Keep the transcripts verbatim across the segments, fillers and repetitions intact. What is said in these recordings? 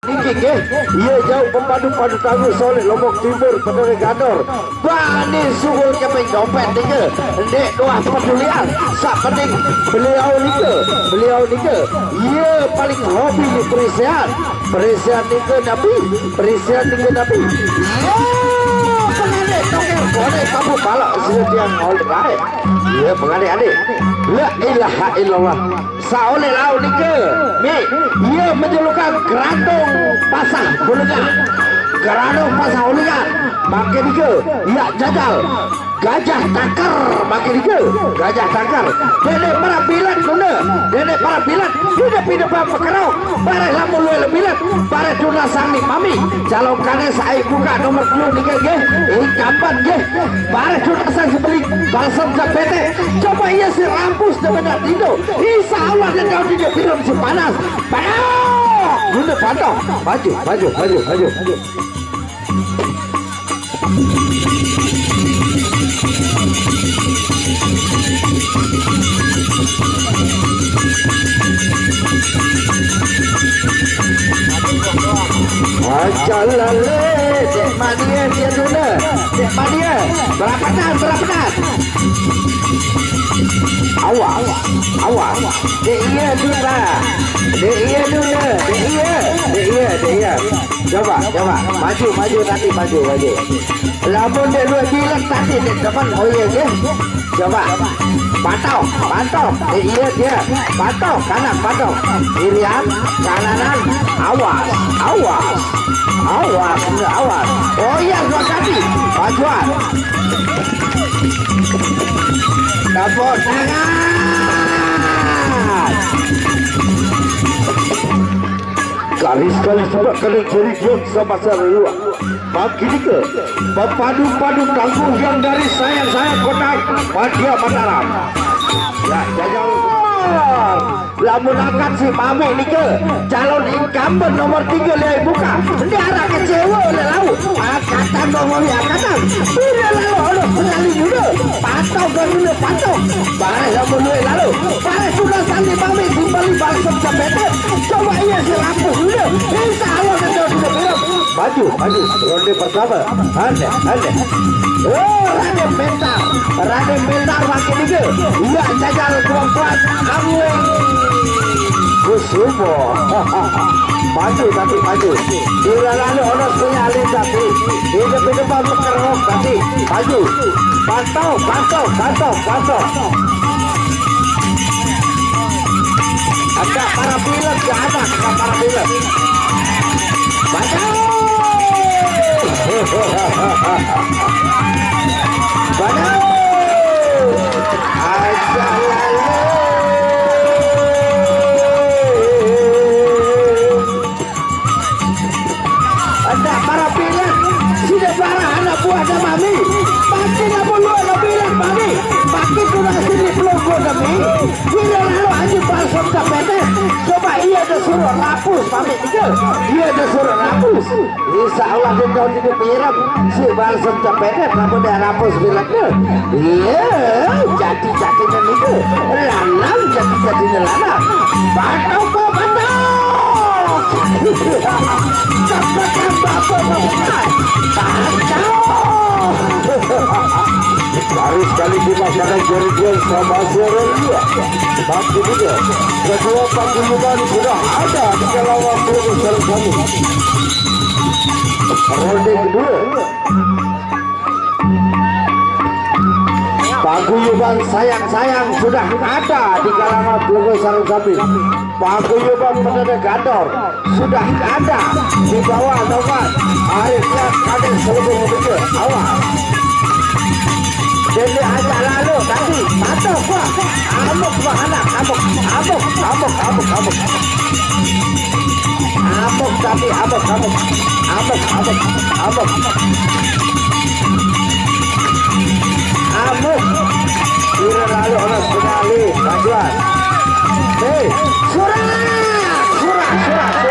Niki nggih, iya jauh pepadu-padu tangguh Soleh Lombok Timur, Petani Gador. Bani sugul keping dompet nika, ndeq tuah pedulian. Saq penting beliau nika, beliau nika, iya paling hobi ni perisian. Perisian nika napi, perisian nika napi. Iya, pengantin tokel boleh kamu balak sida tiang oleh baik. Iya, pengantin adik. La ilaha illallah. Saoleh laut nike, mi, ie menjulukan Gerandung Pasah Bulengan. Gerandung Pasah Bulengan, mangke nike, ia jajal Gajah Takar, mangke nike, Gajah Takar. Dene para bilet guna, dene para bilet, dene pide bang pekerau, bareh lamun lueq lebilet, bareh tunasang ni mami. Calon kane sai buka nomor telu nike nggih, incumbent nggih. Bareh tunasang sebeli balsem jam pete. Coba ia si rampus demen tido. Insya Allah dia kau tidak bilang si panas. Payah. Guna pantau. Maju, maju, maju, maju. Aja lele, Dek Mania dia dulu. Dek Mania, berapetan, berapetan. Awas, awas. Dek iya dulu lah. Dek iya dulu. Dek iya, dek iya, dek iya. Coba, coba. Maju, maju nanti, maju, maju. Lamun dek lueq bilet tadi dek demen, oh iya, iya. Coba. Pantau, pantau. Eh, iya dia. Pantau, kanan, pantau. Kirian, kananan. Awas, awas. Awas, awas. Oh iya, dua kaki. Majuan. Tepuk tangan. Garis kali sebab kali jari jok sama sarua. Bagi nike, pepadu-padu tangguh yang dari saya-saya kota Madya Mataram. Ya, jajal. Lamun angkat si Mami nike, calon incumbent nomor tiga liai buka. Dia arah kecewa oleh lau. Angkatan bang Mami angkatan. Bila lalu oleh penali muda. Pantau gak guna pantau. Bareh lamun lueq lalu. Bareh sudah sandi Mami simbali balsem jam pete. Coba ia si rampus muda. Insya Allah kita sudah belum. Maju, maju. Ronde pertama. Aneh, aneh. Oh, Raden Mentar. Raden Mentar makin tiga. Ia jajal tuan-tuan. Amweng. Kusumo. Maju, tapi maju. Tidak lalu ono punya alih, tapi hidup-hidup apa kerok, tapi maju. Pantau, pantau, pantau, pantau. Ada para pilot, ya ada, ada para pilot. Maju! Maju! Aja lalu. Ada para pilot, sida para anak buah dan mami. Makin apa lu ada pilot, mami? Makin kurang sini peluk gua, mami. Bila lalu anjing palsu tak pete. Coba ia ada suruh rapus, mami. Iya, dia suruh rapus. Insya Allah dia tahu tidak mirip. Si balsem cepetnya, kamu dia rapus bilangnya. Iya, jadi-jadinya itu. Lanang jadi-jadinya lanang. Batau po batau. Cepet yang bapak mau. Batau. Baru sekali dimakan jari dia sama suara dia. Bagi juga. Kedua paguyuban sudah ada di dalam waktu besar kami. Ronde kedua. Paguyuban sayang-sayang sudah ada di kalangan pelungguh sarung sapi. Paguyuban Pendeta Gador sudah ada di bawah naungan Arifnya Kadek Selubung Betul. Awas. Dende ajak lalu tadi. Mata gua. Amuk gua anak. Amuk. Amuk. Amuk. Amuk. Amuk. Amuk tapi amuk, amuk. Amuk, amuk, amuk. Amuk. Kira lalu orang penali, Pak Juan. Hei, surak, surak, surak.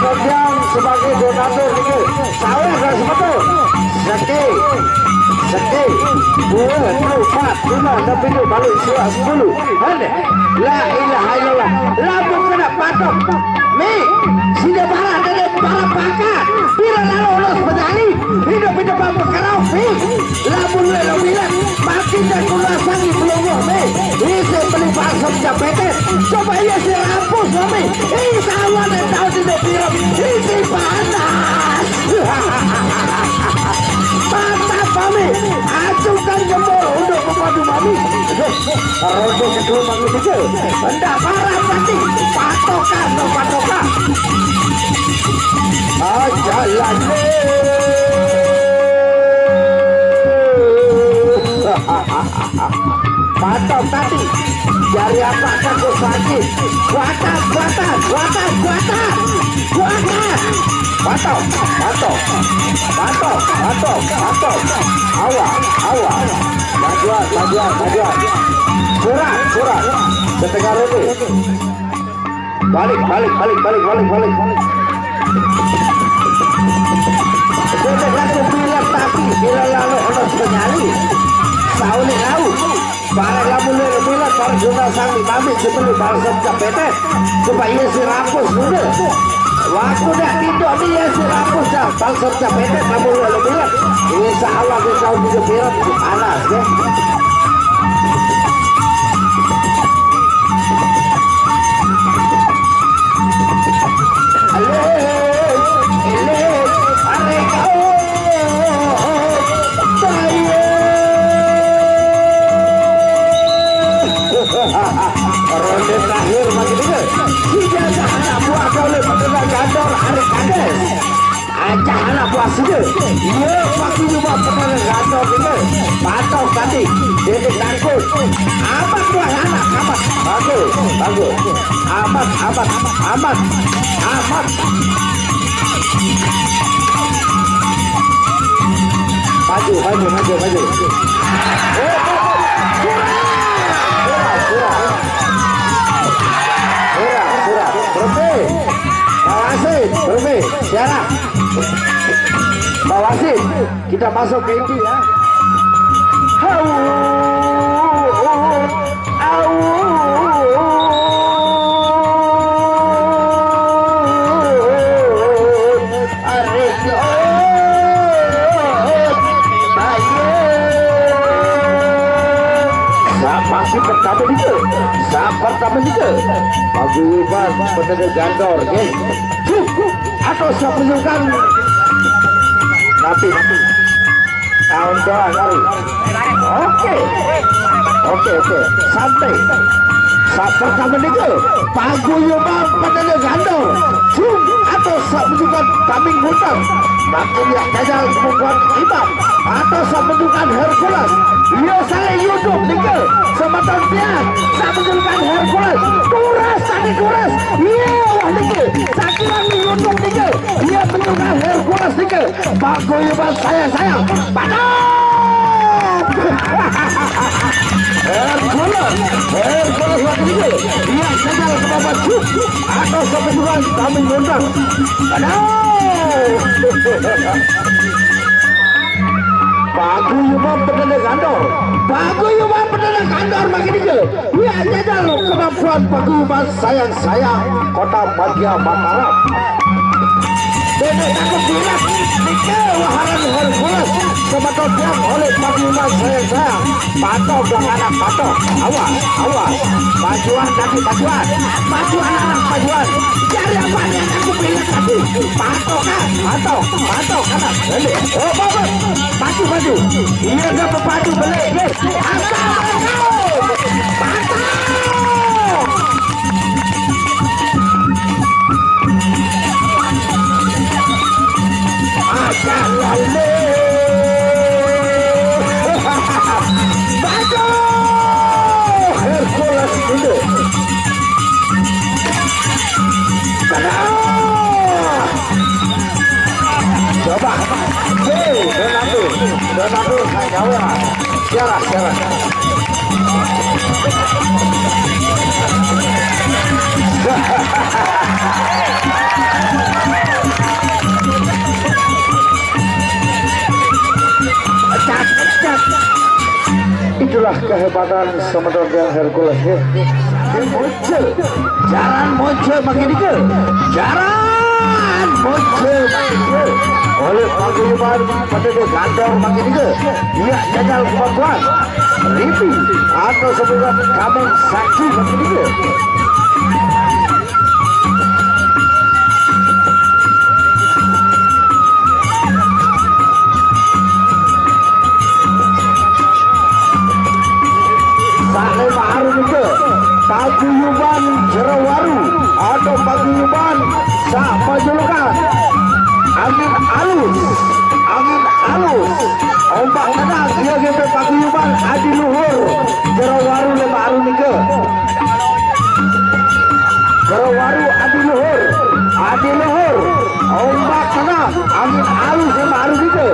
Yang sebagai donatur niki, saweh dah sebetul. Seke, seke, dua, telu, empat, lima, enam, tujuh, balik, siap, sepuluh. Hane. La ilaha illallah. Lamun kena patok. Mi, sida barang dari para baka. Pira lalu ulos bedali. Hidup-hidup apa kerau, Mi. Lamun lelo bilang, makin dan kulasangi pelungguh, Mi. Isi beli bakso capete. Coba iya si rampus, Mi. Insya Allah, dan tahu tidak piro. Isi panas. Mantap, Mami. Acukan jempol untuk pemadu, Mami. Rodo kedua, Mami, kecil. Ndak parah, pati. Patokan, no, patokan. Aja lagi. Patok tadi. Jari apa aku sakit? Kuatan, kuatan, kuatan, kuatan. Kuatan. Patok, patok. Patok, patok, patok. Awas, awas. Majuan, majuan, majuan. Surat, surat. Setengah roti. Balik, balik, balik, balik, balik, balik. Sudah satu bilang tapi bila lalu ono sekali. Sauni laut. Para lamun lele bilang para jumlah sami mami sebelum balsem capete. Coba iya si rapus dulu. Waktu dah tidur dia si rapus dah balsem capete lamun lele bilang. Insya Allah kita udah bilang panas ya. Ronde terakhir bagi dia. Tiga anak buah kau lepas kena gandor hari kades. Acah anak buah sida. Iya, pasti juga pernah rasa kita. Patok tadi. Dia takut. Amat buah anak, amat. Bagus, bagus. Amat, amat, amat. Amat. Maju, maju, maju, maju. Eh, eh, eh. Kurang, kurang. Kurang, kurang. Berhenti. Pak Wasit, berhenti. Siaran. Pak Wasit, kita masuk ke inti ya. Hau, au. Arif, oh, ayo. Sapa si pertama juga? Sapa pertama juga? Paguyuban, petani gandor, nggih. Cukup. Atau sapujukan. Napi, napi. Tahun doang kali. Oke. Oke, oke. Santai. Saat pertama niku, paguyuban petani gandor. Jung atau sapujukan taming hutan. Makin ya jajal membuat imam. Atau sapujukan Hercules. Iya, saya yuduk niku. Semeton pian. Sapujukan Hercules. Kuras tadi kuras. Iya, wah niku. Sakiran yuduk niku. Iya, pujukan Hercules niku. Paguyuban saya, saya. Padahal. Hercules, Hercules waktu itu. Iya, saya ke Bapak Cuk. Atau kebetulan kami ngundang. Padahal. Paguyuban petani gandor. Paguyuban petani gandor makin itu. Iya, jajal kemampuan paguyuban sayang-sayang Kota Madya Mataram. Dene takut bilang, nike waharan Hercules, semeton tiang oleh paguyuban sayang-sayang. Patok dong anak patok. Awas, awas. Pajuan tadi pajuan. Pajuan anak pajuan. Jari apa yang aku bilang tadi? Patok kan? Patok, patok anak. Ini. Oh, bagus. Maju, maju. Iya, dia berpadu balik. Yes. Mantap. Maju. Hercules itu. Tenang. Coba. Hei, Donatur. Donatur, saya gawe lah. Siaran, siaran. Itulah kehebatan semeton yang Hercules, ya. Muncul. Jaran muncul makin dike. Jaran muncul makin dike. Oleh paguyuban penduduk Gandor makin dike. Ia gagal kemampuan. Ripi atau sebuah kameng sakti makin dike. Sale baru nike paguyuban Jero Waru atau paguyuban sak pajulukan Angin Alus, Angin Alus. Ombak tenang, ia gitu paguyuban Adi Luhur Jero Waru le baru nike. Jero Waru Adi Luhur, Adi Luhur. Ombak tenang, angin alus yang baru gitu.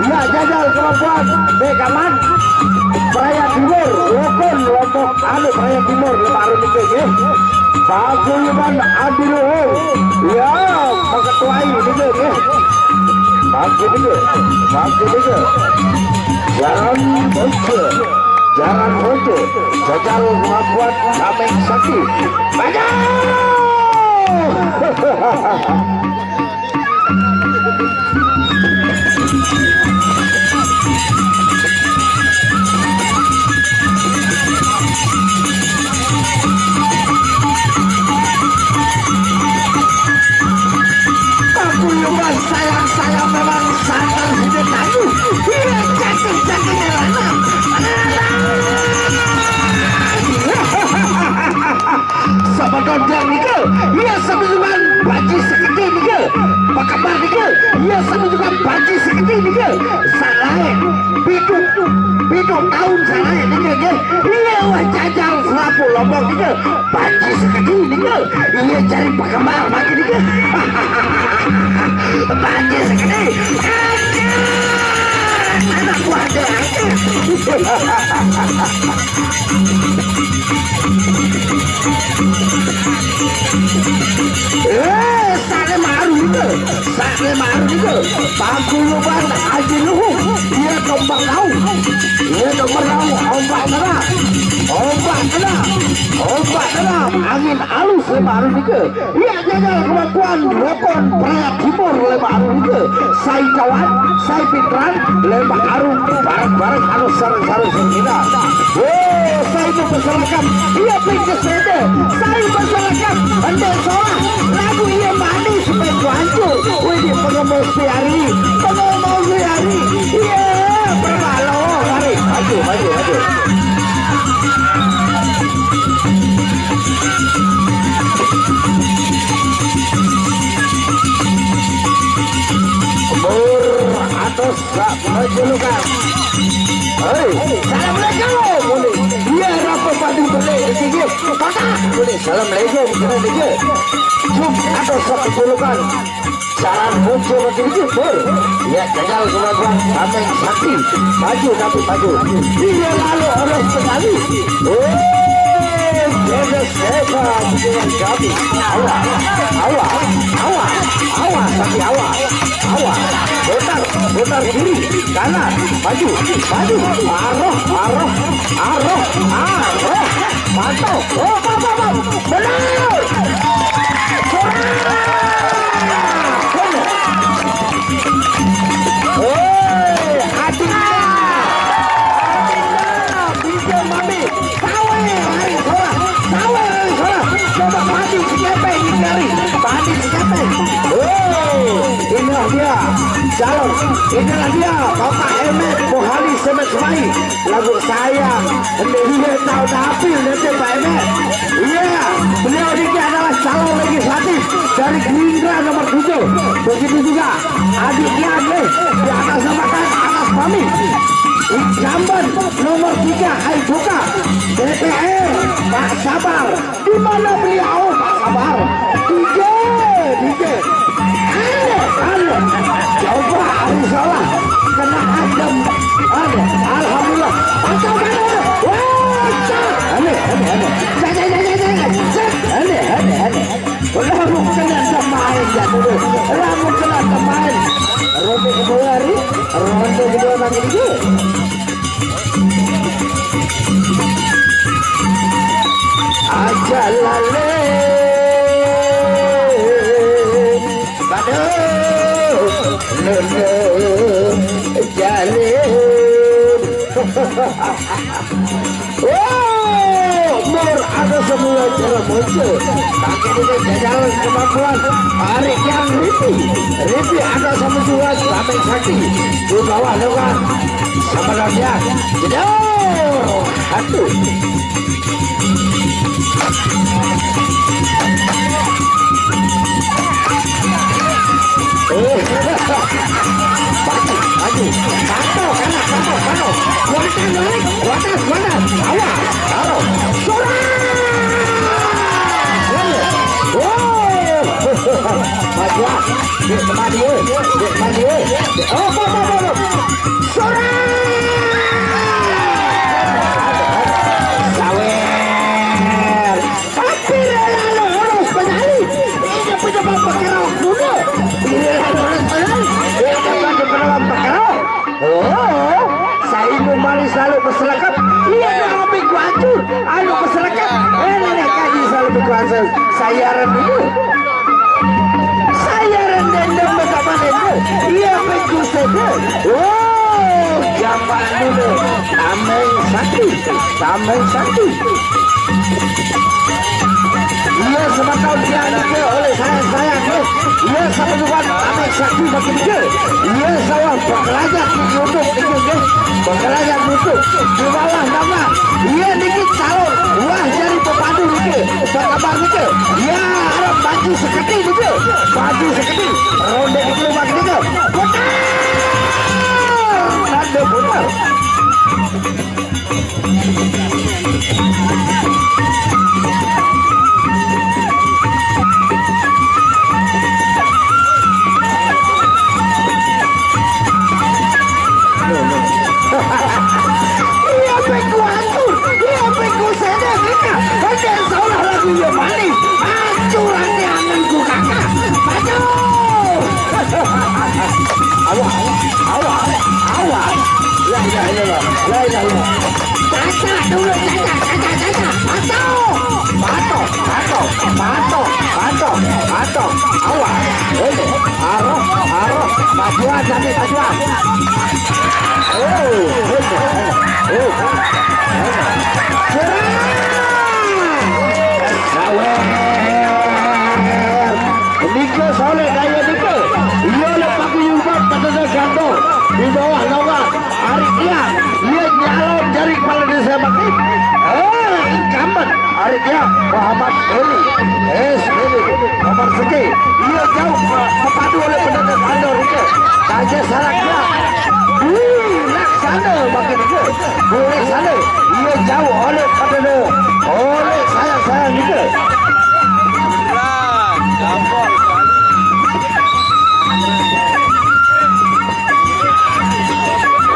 Ia jajal kemampuan. Bekaman Praya Timur, Lokon Lombok anu Praya Timur le baru gitu, ya. Paguyuban Adi Luhur. Ya, paketuai gitu, ya. Maju gitu, maju gitu. Jaran bocil. Jaran Hojo, jajal kemampuan Kameng Sakti. Maju! Paguyuban sayang-sayang memang sangat hidup tahu. Dia jatuh-jatuhnya lanang. Sama dodol nika, ia sama juga baju sekecil nika. Pakamar nika, ia sama juga baju sekecil nika. Sanae, pitu, pitu tahun sanae nika, nika. Ia wah jajal selapu Lombok nika. Panji sekedi nika, ia cari penggemar bagi nika. Panji sekedi, anak buah dia. Eh, sale maru nika, sale maru nika. Paguyuban Haji Luhung, ia tombak kau. Ia tombak kau, ombak tengah, ombak tengah, ombak tengah. Angin alus lebar nika. Ia jaga kemampuan Lokon Praya Timur lebar nika. Sai kawan, sai pitran, lebar aru, bareng-bareng anu sareng-sareng sermina. Oh, sai mempersilakan. Ia pikir sede, sai mempersilakan. Ende solah, lagu ia mandi supaya ku hancur. Wih, di pengemus hari, pengemus hari. Iya, berbalo hari. Maju, maju, maju. Mur atos sak pajulukan. Hei, assalamualaikum. Muni, dia rapat padu berdeh di sini. Kota. Muni, assalamualaikum. Kena dia. Jum atos sak pajulukan. Jalan muncul bagi jubur. Ya, gagal kemampuan Kameng Sakti. Maju, tapi maju. Dia lalu orang sekali. Oh, Jonas Eva dengan kami. Awas, awas, awas, awas, tapi awas. Awas. Putar, putar kiri, kanan, maju, maju. Aroh, aroh, aroh, aroh. Mantap. Oh, apa, apa, apa? Benar. Hei, Adinda. Adinda, Bibir Mami. Sawe, lari, salah. Sawe, lari, salah. Coba mati, siapa ini lari? Mati, siapa? Oh, inilah dia. Calon. Inilah dia. Bapak Emet, Bohali, Semet Semai. Lagu sayang, ende iye tau dapil nete Pak Emet. Iya, beliau ini adalah calon legislatif dari Gerindra nomor tujuh. Begitu juga adiknya nih, di atas nama kan Anas Pami. Incumbent nomor tiga Aiboka D P R, Pak Sabar. Di mana beliau? Pak Sabar. D J, D J. Aneh, aneh. Coba hari salah. Kena adem. Aneh. Alhamdulillah. Pantau mana? Wah, cah. Aneh, aneh, aneh. Cah, cah, cah, cah, cah. Cah. Aneh, aneh, aneh. Lamun kena pemain ya dulu. Lamun kena pemain. Ronde kedua hari. Ronde kedua lagi dulu. Oh, mur ada semua cara muncul. Pakai dengan jajaran kemampuan. Tarik yang ripi. Ripi ada sama juga. Sampai sakti. Di bawah lewat. Sama dia. Jedor. Satu. Eh, maju, maju. Pantau, kanan, pantau, pantau. Kuatan, naik. Kuatan, kuatan. Awas, taruh. Surat. Oh. Maju, ah. Dek, kemana dia? Dek, kemana dia? Dek, oh, oh, oh, oh, oh. Surat. Sawer. Tapi rela lurus penyali. Ini penyebab bergerak dulu. Ini rela lurus penyali. Ini penyebab bergerak. Oh, saya ingin mari selalu berserakat. Iya, dah ambil kuacu. Anu berserakat. Eh, nenek kaji selalu berkuasa. Saya rendu. Saya rendu, rendu, rendu. Iya, betul saja. Oh, gampang dulu. Tameng satu. Tameng satu. Iya, sebatang tiang ke oleh saya, saya ke. Iya, sama juga Tameng satu bagi dia. Iya, sawah pekerajaan di YouTube itu ke. Pekerajaan YouTube. Di bawah nama. Iya, niki calon. Wah, jadi pepadu niki. Apa kabar niki? Iya, harap baju seketi niki. Baju seketi. Ronde niki bagi niki. Putar. Tanda putar. Iya, beku hancur. Iya, beku sedek. Iya, bener salah lagunya manis. Hancur hati anakku, kakak. Aduh. Awas, awas, awas. La ilaha illallah. La ilaha illallah. Caca dulu, caca, caca, caca. Patok. Patok, patok, patok, patok, patok. Awas. Ini, aroh, aroh. Majuan, nanti majuan. Oh, ini, oh, oh. Serang. Sawer. Nike soleh kaya nike. Iya le paku yubab katanya gantung di bawah lawang. Ari dia, dia nyalon jadi kepala desa bakti. Eh, incumbent. Ari dia Muhammad Heri. Eh, Heri. Nomor segi. Iya jauh ke, kepadu oleh pendekar kantor itu. Kaja salah dia. Wih, laksana bagi dia. Boleh salah. Iya jauh oleh pada dia. Oleh sayang-sayang juga.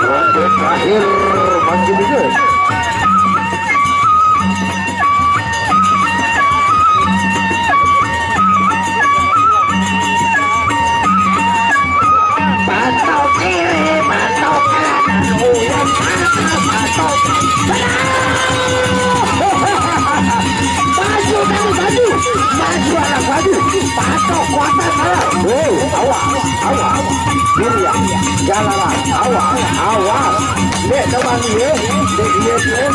Ronde terakhir, maju juga. Pantau kiri, pantau kanan, ulang kanan, pantau kanan. Maju, maju, maju. Maju, anak, maju. Pantau kuatan, anak. Hei, awas, awas. Diri ya. Jalan, awas, awas. Dek, teman dia. Dek, dia, dia.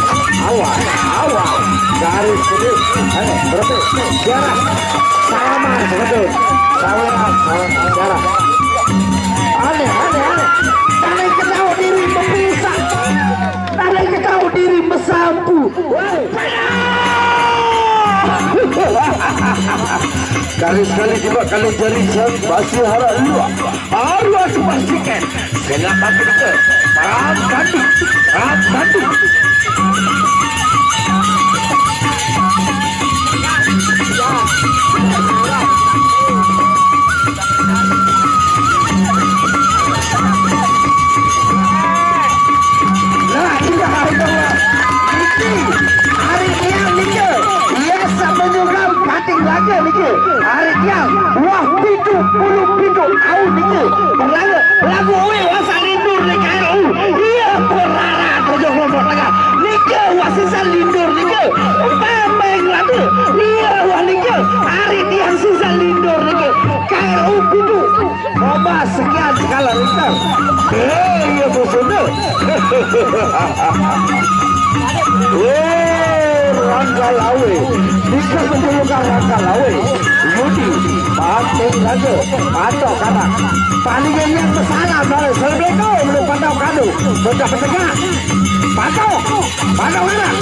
Awas, awas. Garis kuning. Eh, berhenti. Jarak. Salaman, betul. Salaman, salaman. Jarak. Aneh, aneh, aneh. Tarik ketawa diri, berpisah. Tarik ketawa diri, bersapu. Woi. Kali sekali juga kali jari saya masih harap luar. Baru aku pastikan. Selamat kita. Perang tadi. Perang tadi. La ilaha illallah. Niki, ari tiang niki, iya sapanjang pating laga niki. Ari tiang, wah pitu puluh pitu taun niki. Berlaga, lagu uwi wasa lindur niki. Iya, berara terjong lombok laga. Niki wah sisa lindur niki. Pameng lada. Iya, wah niki. Ari tiang sisa lindur niki. K R U pitu. Coba sekian skala Richter. Eh, iya, busune. Eh, Rangga Lawe. Bisa menjulukan Rangga Lawe. Yudi, Pating Raja, Patok Kanak. Paling yang kesana, Assalamualaikum, lu Patok Kadu. Bocah pesegah. Patok, Patok Kanak.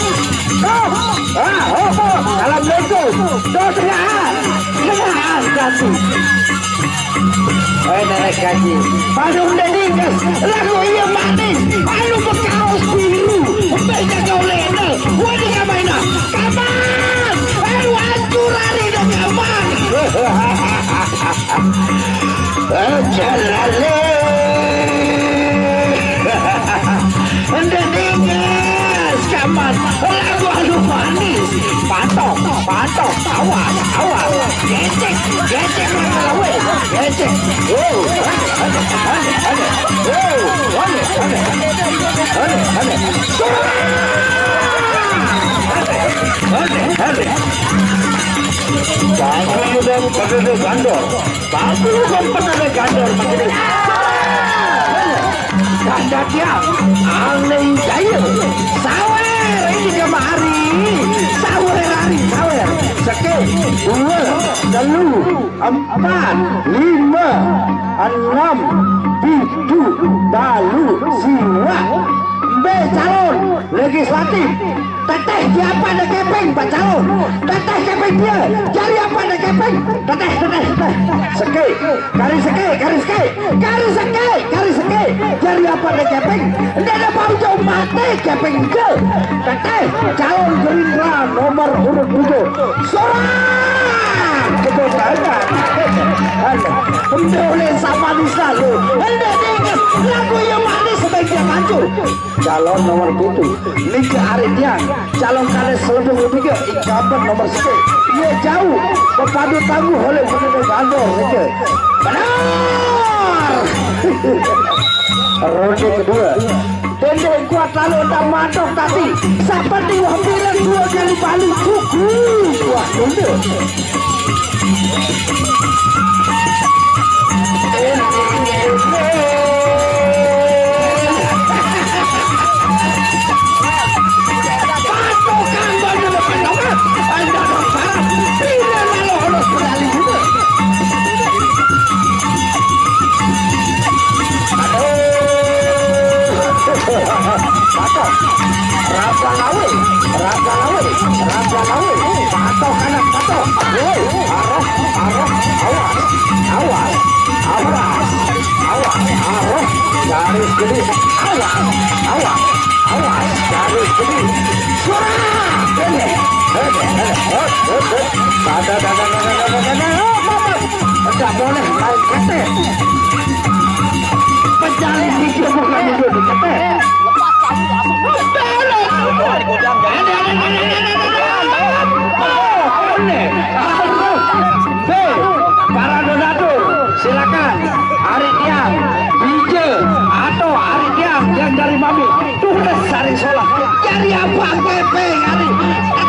Tuh, ah, oh, oh, Assalamualaikum. Tuh, tengah, tengah, kasih. Eh, nenek kaji. Padung dedinges, lagu iya manis. Anu bekaos biru. Baca kau lena. Wadi kamaina. Kaman. Anu hancur hari dan kaman. Eh, jalale. Ende dinges, kaman. Lagu anu manis. Patok, patok, awas, awas. Gecek, gecek, lawan, weh. Gecek. Oh, ane, ane, ane, ane. Oh, ane, ane. Ane, ane. Ane, ane. Surah! Ane, ane, ane. Bagus udah pada gandor. Bagus udah pada gandor. Makin Kanda tiang, aneh jaya. Sawer, ini kemari. Sawer hari, sawer. Seke, dua, telu, empat, lima, enam, pitu, balu, siwak. Mbe calon legislatif. Teteh siapa ada kepeng, Pak calon? Teteh kepeng dia. Jari apa ada kepeng? Teteh, teteh, teteh. Seke, kari seke, kari seke. Kari seke, kari seke. Jari apa ada kepeng? Ndak ada bau jauh mate kepeng je. Teteh, calon Gerindra nomor urut tujuh. Sorak! Kebetulan. Anu, udah oleh sama di selalu. Anda dengar lagu yang manis sebaiknya maju. Calon nomor tujuh, Nika Aridian. Calon kades selebih tiga, incumbent nomor satu. Ia jauh, berpadu tangguh oleh Gubernur Gandor, Nika. Benar! Ronde kedua. Dendek kuat lalu tak matok tadi. Siapa di wah bilang dua kali balik cukup. Wah, ronde. Patuh. Raja Lawe, Raja Lawe, Raja Lawe. Patuh kanan, patuh. Woi, arah, arah, awas, awas, awas, awas, arah, garis gede, awas, awas, awas, garis gede. Suara, ini, ini, ini, hop, hop, hop. Dada, dada, dada, dada, dada, hop, hop, hop. Tidak boleh main kete. Pejalin di dia bukan mundur di kete. Lepas kamu langsung. Ada, ada, ada, ada, ada, ada. Aneh. Be, para donatur, silakan. Ari tiang, bije, atau ari tiang yang dari mami. Tugas sari solah. Cari apa kepeng ari?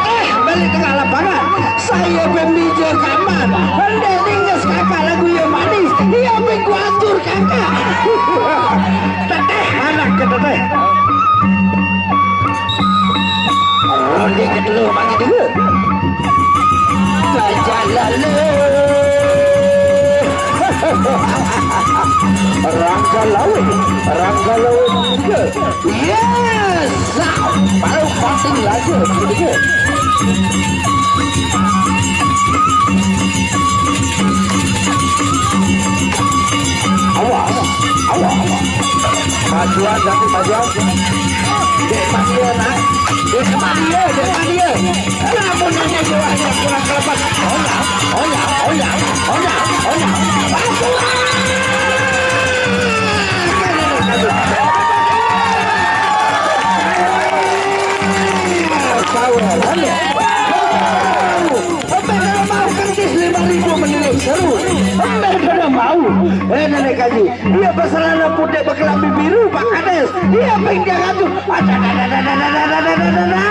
Eh, balik tengah lapangan. Saya pembije kaman. Bende ninges kakak lagu yang manis. Iya, pengku hancur kakak. Teteh, anak ke teteh. Ronde kedua bagi dua. Gajah lalu. Rangga laut, Rangga laut tiga. Yes, baru penting lagi begitu. Awas, awas. Majuan, ganti majuan. Dek Madia, nak. Dek Madia, Dek Madia. Lamun nanya jawabnya kurang kelepas. Oya, oya, oya, oya, oya. Majuan. Sawer, halo. Ember pada mau kertas lima ribu menilik seru. Ember pada mau. Eh, nenek kaji. Dia berselana putih berkelambi biru, Pak Kades. Dia pinggang aku. Ada, ada, ada.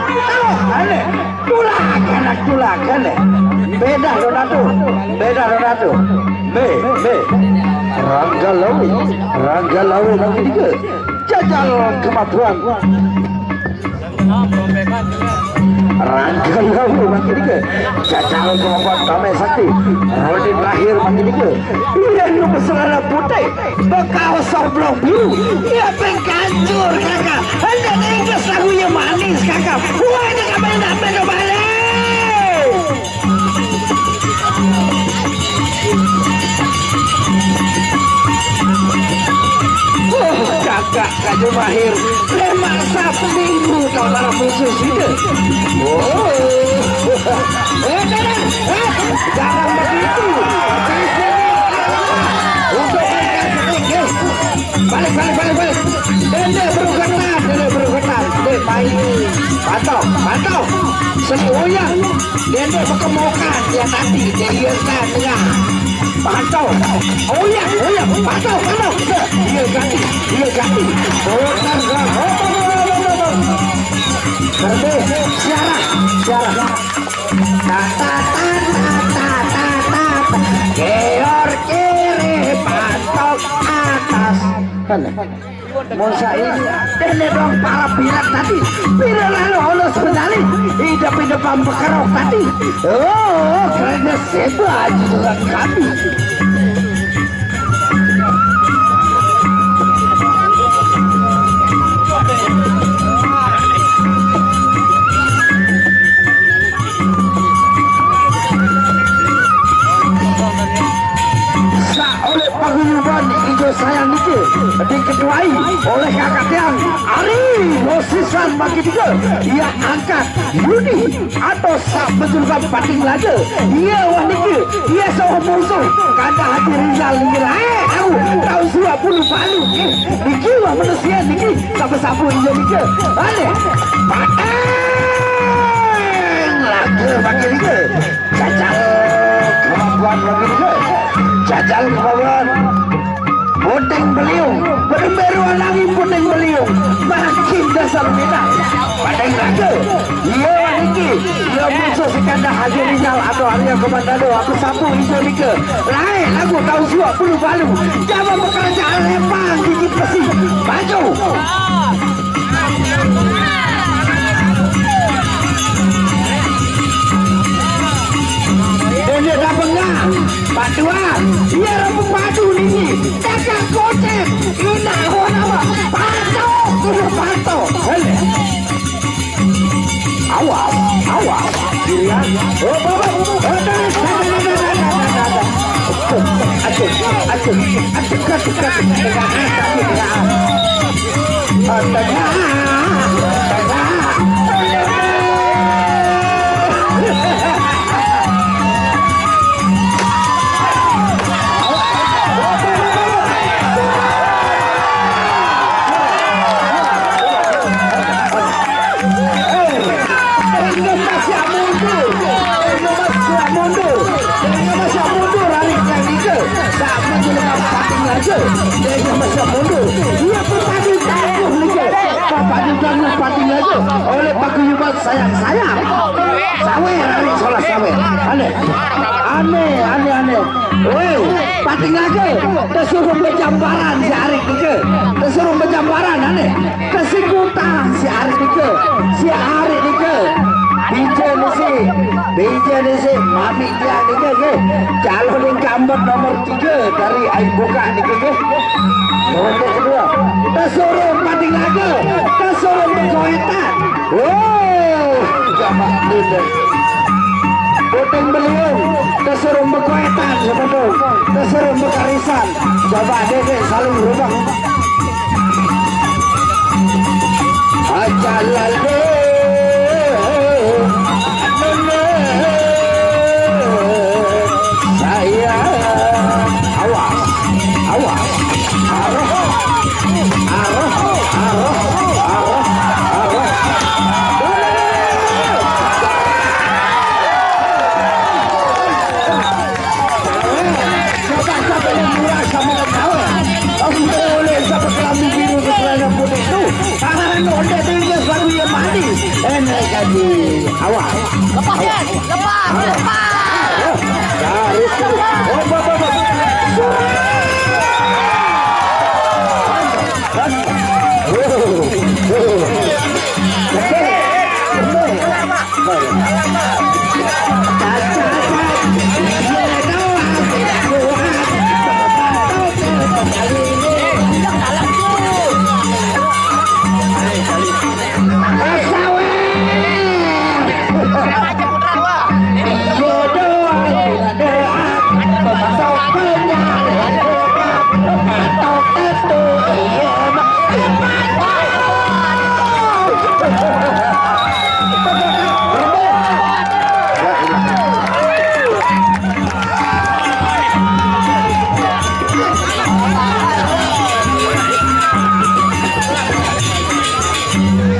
Tuh, aneh. Tulak, anak tulak, aneh. Beda, Donatur. Beda, Donatur. Me, me. Rangga Lawe, Rangga Lawe bagi tiga. Jajal kemampuan. Rangga Lawe bagi tiga. Jajal kemampuan Tame Sakti. Rodin Lahir bagi tiga. Ia nomor selana putih. Bekal sorblong biru. Ia pengkancur kakak. Hendak ringkas lagu yang manis kakak. Wah, ini kabar nak main kembali. Oh, kakak Raja Mahir, lemak sap minggu kau dalam musuh sida. Oh, eh, jangan, eh, jangan begitu. Untuk mereka sedikit. Balik, balik, balik, balik. Dende berugetan, dende berugetan. Dende main. Pantau, pantau. Seni uyang. Dende bekemokan. Dia tadi, dia iya kan, dengar. Pantau. Uyang, uyang. Pantau, pantau. Dia ganti, dia ganti. Putar, putar. Terus, siarah, siarah. Ta, ta, ta, ta, ta, ta, ta. Geor kiri, pantok atas. Kan? Masa ini, ini dong para pirat tadi. Pirat lalu holos medali. Hidup-hidup bekerok tadi. Oh, keren seba juga kami. Sa oleh paguyuban ijo sayang niki diketuai oleh kakak tiang Ari Rosisan bagi tiga. Ia angkat Yuni atau sak menjulukan pating laga. Ia wah niki, ia sawah musuh. Kada hati Rizal niki lah. Eh, tahu, tahu suap bulu palu. Eh, niki wah manusia niki. Sapa-sapa iya niki. Balik. Pating laga bagi niki. Jajal kemampuan bagi niki. Jajal kemampuan. Puting beliung. Beremberu alangi puting beliung. Makin dasar minat. Pating laga. Iya niki. Iya musuh sekanda hadir ringal atau Arya Komandado. Apa sapu ijo niki. Lain lagu tahu suap bulu balu. Jawa pekerjaan lempang gigi besi. Maju. Dene dah bengah. Pak Tuan, ia rambut padu nini. Cakap kocek. Ina ho nama. Patok. Ina patok. Hele. Awas, awas. Kirian. Oh, bapak. Oh, dah, dah, dah. Aduh, aduh, aduh, aduh, aduh, aduh, aduh, aduh. Indonesia mundur, Indonesia mundur, Indonesia mundur, hari yang itu tak menjelaskan pating aja, Indonesia mundur. Dia berpadu tangguh lagi, berpadu tangguh pating aja oleh paguyuban sayang-sayang. Sawer, hari salah sawer. Aneh, aneh, aneh, aneh. Woi, pating aja, tersuruh berjambaran si Arik nika, tersuruh berjambaran, aneh. Kesikutan si Arik nika, si Arik nika. Bija ni si, bija ni si, mami dia nika ke. Calon incumbent nomor tiga dari Air Buka nika ke. Nomor kedua, tersuruh pating laga, tersuruh bergoetan. Wow, jamak ni. Puting beliung, tersuruh bergoetan, siapa tu? Tersuruh berkarisan. Coba dedek saling rubah. Aja lalu, saya awas, awas, aroh, aroh, aroh, aroh, aroh. Coba siapa yang murah sama dengan kawan? Aku tak boleh siapa kelambi biru ke celana putih tu. Tangan onde tinggi baru ia mandi. Enak gaji. Awak. Lepas, Yan. Lepas, lepas. Dari tu. Oh, bapak, bapak.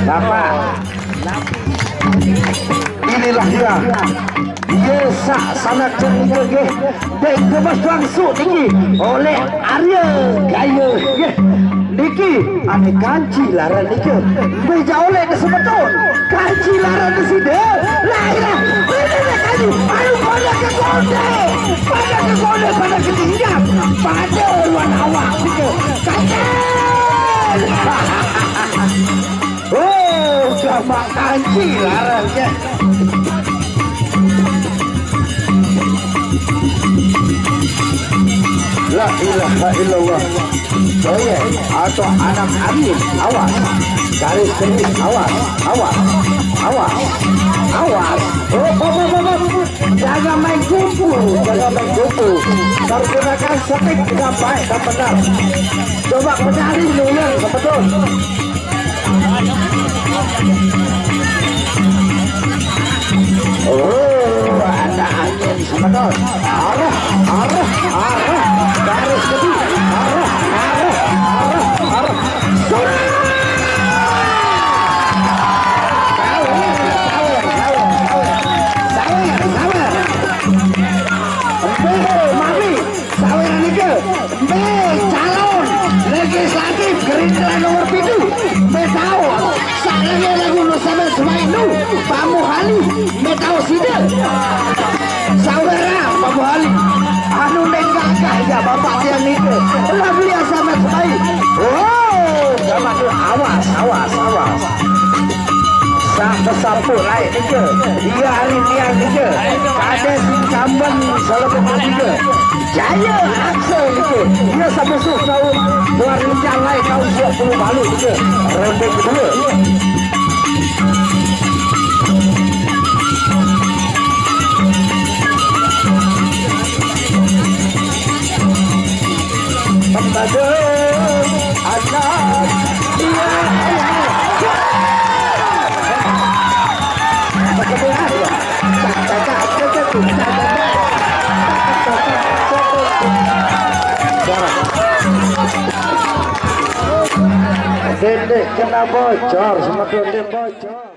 Bapak, inilah dia. Ye, sak sanak cenike nggih. Dek kebas langsung niki oleh Arya Gaya nggih. Niki ane kanci laran nike. Beja oleh ke semeton. Kanci laran di sini. La ilah. Ini dek kanci. Ayo pada ke konde. Pada ke konde, pada ketinggian. Pada ruang awak nike. Kanci. Oh, gampang kanci laran ke. La ilaha illallah. Joye atau anak angin, awas. Garis keris, awas, awas, awas, awas. Oh, oh, oh, oh, oh. Jaga main kumpul, jaga main kumpul. Pergunakan setik dengan baik dan benar. Coba mencari nulung sebetulnya. Oh, ada angin semeton. Arah, arah, arah. Garis kedua. Arah, arah, arah, arah. Sudah. Sawer, sawer, sawer, sawer. Sawer, sawer. Empuh, mami. Saweran nike, mbe calon legislatif Gerindra nomor pitu, mbe tau, saknike lagu nu sampe semai nu, Pak Muhali, mbe tau side. Saweran Pak Muhali, anu nek gagah ya bapak tiang nike, lah beliau sampe semai. Wow, gaman, awas, awas, awas. Sak besampuk lae nike. Iya, hari tiang nike. Kades incumbent selebut nike. Jaya Aksa nike. Iya, samusuh taun dua ribu lae taun dua puluh balu nike. Ronde kedua. Pembantu anak. Iya. Dendek kena bocor, sama dendek bocor.